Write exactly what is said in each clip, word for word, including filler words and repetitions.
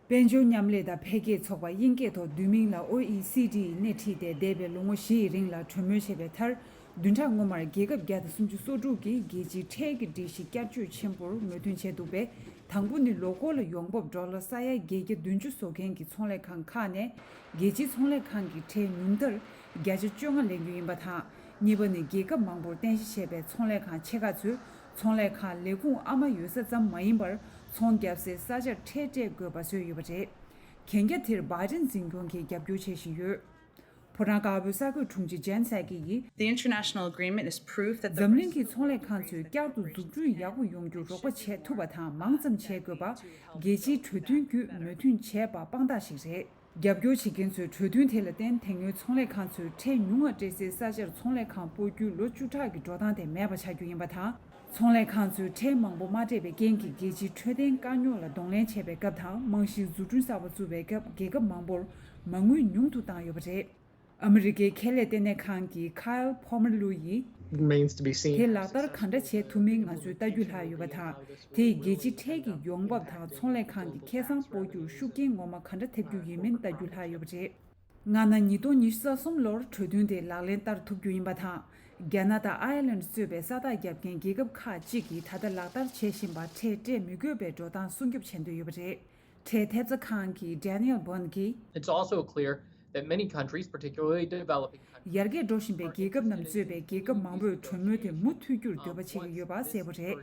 དཔལ་འབྱོར་མཉམ་ལས་དང་འཕེལ་རྒྱས་ཚོགས་པ་དབྱིན་སྐད་ཐོག་བསྡུས་མིང་ལ་ཨོ་ཨི་སི་ཌི་ཡིས་སྣེ་ཁྲིད་དེ་འདས་པའི་ལོ་ངོ་བཞི་ཡི་རིང་ལ་གྲོས་མོལ་བྱས་པའི་མཐར། བདུན་ཕྲག་སྔོན་མར་རྒྱལ་ཁབ་བརྒྱ་དང་སུམ་ཅུ་སོ་དྲུག་གིས་རྒྱལ་སྤྱིའི་ཁྲལ་གྱི་སྒྲིག་གཞི་བསྐྱར་བཅོས་ཆེན་པོར་མོས་མཐུན་བྱས་འདུག་པས། དང་པོ་ནི་ལོ་འཁོར་ལ་ཡོང་འབབ་ཌོ་ལར་ས་ཡ་བརྒྱད་བརྒྱ་བདུན་ཅུ་བཟོ་མཁན་གྱི་ཚོང་ལས་ཁང་ཁག་ནས་རྒྱལ་སྤྱིའི་ཚོང་ལས་ཁང་གི་ཁྲལ་ཉུང་མཐར་བརྒྱ་ཆ་བཅོ་ལྔ་ལེན་རྒྱུ་ཡིན་པ་དང་། གཉིས་པ་ནི་རྒྱལ་ཁབ་མང་པོར་རྟེན་གཞི་བྱས་པའི་ཚོང་ལས་ཁང་ཆེ་ཁག་ཚོས་ཚོང་ལས་ཁང་ལས་ཁུངས་ཨ་མ་ཡོད་ས་ཙམ་མ་ཡིན་པར་ཚོང་བརྒྱབ་སའི་ས་ཆར་ཁྲལ་སྤྲད་དགོས་པ་བཟོས་ཡོད་པ་རེད། གན་རྒྱ་དེར་བྷའི་ཌེན་འཛིན་སྐྱོང་གིས་རྒྱབ་སྐྱོར་བྱེད་བཞིན་ཡོད། ཕོ་བྲང་དཀར་པོའི་གསར་འགོད་དྲུང་ཆེ་ཇན་སཱ་ཀི་ཡིས། The international agreement is proof that the འཛམ་གླིང་གི་ཚོང་ལས་ཁང་ཚོས་བསྐྱར་དུ་འཛུགས་སྐྲུན་ཡག་པོ་ཡོང་རྒྱུར་རོགས་པ་བྱེད་ཐུབ་པ་དང་མང་ཙམ་བྱེད་དགོས་པ། རྒྱལ་སྤྱིའི་གྲོས་མཐུན་བརྒྱུད་མོས་མཐུན་བྱས་པ་དཔང་རྟགས་ཤིག་རེད། རྒྱབ་སྐྱོར་བྱེད་མཁན་ཚོས་གྲོས་མཐུན་དེ་ལ་བརྟེན་དེ་སྔོན་ཚོང་ལས་ཁང་ཚོས་ཁྲལ་ཉུང་བ་སྤྲད་སའི་ས་ཆར་ཚོང་ལས་ཁང་སྤོ་རྒྱུའི་ལོ་བཅུ་ཕྲག་གི་འགྲོ་སྟངས་དེ་མེད་པ་བྱ་རྒྱུ་ཡིན་པ་དང་། ཚོང་ལས་ཁང་ཚོས་ཁྲལ་མང་པོ་མ་སྤྲད་པའི་རྐྱེན་གྱིས་རྒྱལ་སྤྱིའི་འཕྲོད་བསྟེན་དཀའ་རྙོག་ལ་གདོང་ལེན་བྱེད་པའི་སྐབས་དང་རྨང་གཞིའི་འཛུགས་སྐྲུན་གསར་པ་བཙུགས་པའི་སྐབས་རྒྱལ་ཁབ་མང་པོར་མ་དངུལ་ཉུང་དུ་བཏང་ཡོད་པ་རེད། ཨ་མི་རི་ཀའི་ཁེ་ལས་ལྟེ་གནས་ཁང་གི་ཁ་ཡལ་ཕོ་མར་ལུ་ཡིས། Remains to be seen དེ་ལག་བསྟར་གང་འདྲ་བྱེད་ཐུབ་མིན་ང་ཚོས་ལྟ་རྒྱུ་ལྷག་ཡོད་པ་དང་། དེས་རྒྱལ་སྤྱིའི་ཁྲལ་གྱི་ཡོང་འབབ་དང་ཚོང་ལས་ཁང་གི་ཁེ་བཟང་སྤོ་རྒྱུར་ཤུགས་རྐྱེན་ངོ་མ་གང་འདྲ་ཐེབས་རྒྱུ་ཡིན་མིན་ལྟ་རྒྱུ་ལྷག་ཡོད་པ་རེད། སྔ་ན་ཉིས་སྟོང་ཉི་ཤུ་རྩ་གསུམ་ལོར་གྲོས་མཐུན་དེ་ལག་ལེན་བསྟར་ཐུབ་རྒྱུ་ཡིན་པ་དང་། རྒྱ་ནག་དང་ཨའི་ལན་གཙོས་པའི་ས་རྟགས་བརྒྱབ་མཁན་རྒྱལ་ཁབ་ཁག་ཅིག་གིས་ད་ལྟ་ལག་བསྟར་བྱེད་བཞིན་པ་ཁྲལ་སྤྲད་མི་དགོས་པའི་འགྲོ་སྟངས་སྲུང་སྐྱོབ་བྱེད་འདོད་ཡོད་པ་རེད། ཁྲལ་ཐེབས་རྩ་ཁང་གི་Daniel Boone གྱིས། It's also clear that many countries, particularly developing countries, ཡར་རྒྱས་འགྲོ་བཞིན་པའི་རྒྱལ་ཁབ་རྣམས་གཙོས་པའི་རྒྱལ་ཁབ་མང་པོས་གྲོས་མོལ་དེ་མུ་མཐུད་རྒྱུར་འདོད་པ་བྱེད་ཀྱི་ཡོད་པ་གསལ་པོ་རེད།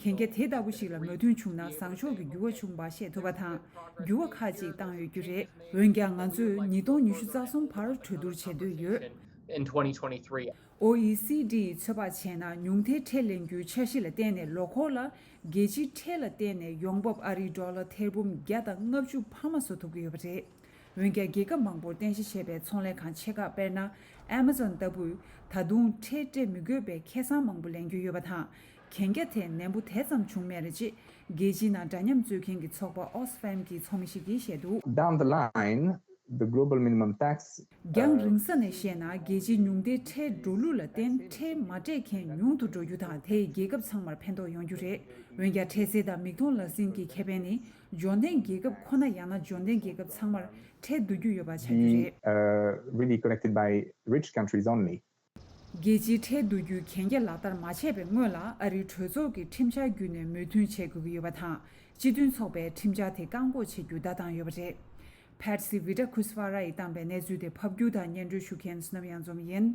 གན་རྒྱ་དེ་ལྟ་བུ་ཞིག་ལ་མོས་མཐུན་བྱུང་ན་བཟང་ཕྱོགས་ཀྱི་འགྱུར་བ་བྱུང་བ་ཤེས་ཐུབ་པ་དང་། འགྱུར་བ་ཁག་ཅིག་བཏང་ཡོད་རྒྱུ་རེད། འོན་ཀྱང་ང་ཚོས་ཉིས་སྟོང་ཉི་ཤུ་རྩ་གསུམ་བར་གྲོས་བསྡུར་བྱེད་འདོད་ཡོད། In twenty twenty-three. ཨོ་ཨི་སི་ཌི་ཡིས་ཚོད་དཔག་བྱས་ན་ཉུང་མཐའི་ཁྲལ་ལེན་རྒྱུའི་འཆར་གཞི་ལ་བརྟེན་ནས་ལོ་འཁོར་ལ་རྒྱལ་སྤྱིའི་ཁྲལ་ལ་བརྟེན་ནས་ཡོང་འབབ་ཨ་རིའི་ཌོ་ལར་ཐེར་འབུམ་བརྒྱ་དང་ལྔ་བཅུ་འཕར་མ་བཟོ་ཐུབ་ཀྱི་ཡོད་པ་རེད། འོན་ཀྱང་རྒྱལ་ཁབ་མང་པོར་རྟེན་གཞི་བྱས་པའི་ཚོང་ལས་ཁང་ཆེ་ཁག་དཔེར་ན་ཨེ་མ་ཛོན་ལྟ་བུས་ད་དུང་ཁྲལ་སྤྲད་མི་དགོས་པའི་ཁེ་བཟང་མང་པོ་ལེན་རྒྱུ་ཡོད་པ་དང་། གན་རྒྱ་དེ་ནན་པོ་དེ་ཙམ་བྱུང་མེད་རེད་ཅེས་རྒྱལ་སྤྱིའི་ནང་འདྲ་མཉམ་རྩོད་མཁན་གྱི་ཚོགས་པ་Oxfam གྱི་ཚོགས་མི་ཞིག་གིས་བཤད་འདུག། Down the line, the global minimum tax རྒྱང་རིང་ས་ནས་བཤད་ན་རྒྱལ་སྤྱིའི་ཉུང་མཐའི་ཁྲལ་འགྲོ་ལུགས་ལ་བརྟེན་ཁྲལ་མ་སྤྲད་མཁན་ཉུང་དུ་འགྲོ་རྒྱུ་དང་དེས་རྒྱལ་ཁབ་ཚང་མར་ཕན་ཐོགས་ཡོང་རྒྱུ་རེད། འོན་ཀྱང་ཁྲལ་སེལ་དང་མིག་མཐོང་ལག་ཟིན་གྱི་ཁེ་ཕན་ནི་འབྱོར་ལྡན་རྒྱལ་ཁབ་ཁོ་ན་ཡང་ན་འབྱོར་ལྡན་རྒྱལ་ཁབ་ཚང་མར་ཁྲལ་བསྡུ་རྒྱུ་ཡོད་པ་ཆགས་རྒྱུ་རེད། Be uh, really collected by rich countries only. རྒྱལ་སྤྱིའི་ཁྲལ་བསྡུ་རྒྱུའི་གན་རྒྱ་ལག་བསྟར་མ་བྱས་པའི་སྔོན་ལ་ཨ་རིའི་གྲོས་ཚོགས་ཀྱི་ཁྲིམས་འཆར་བརྒྱུད་ནས་མོས་མཐུན་བྱེད་དགོས་ཀྱི་ཡོད་པ་དང་། སྤྱི་མཐུན་ཚོགས་པས་ཁྲིམས་འཆར་དེ་བཀག་འགོག་བྱེད་རྒྱུ་བརྡ་བཏང་ཡོད་པ་རེད། Patsy Widakuswara ཡིས་བཏང་པའི་གནས་ཚུལ་དེ་ཕབ་སྒྱུར་དང་སྙན་སྒྲོན་ཞུ་མཁན་བསོད་ནམས་གཡང་འཛོམས་ཡིན།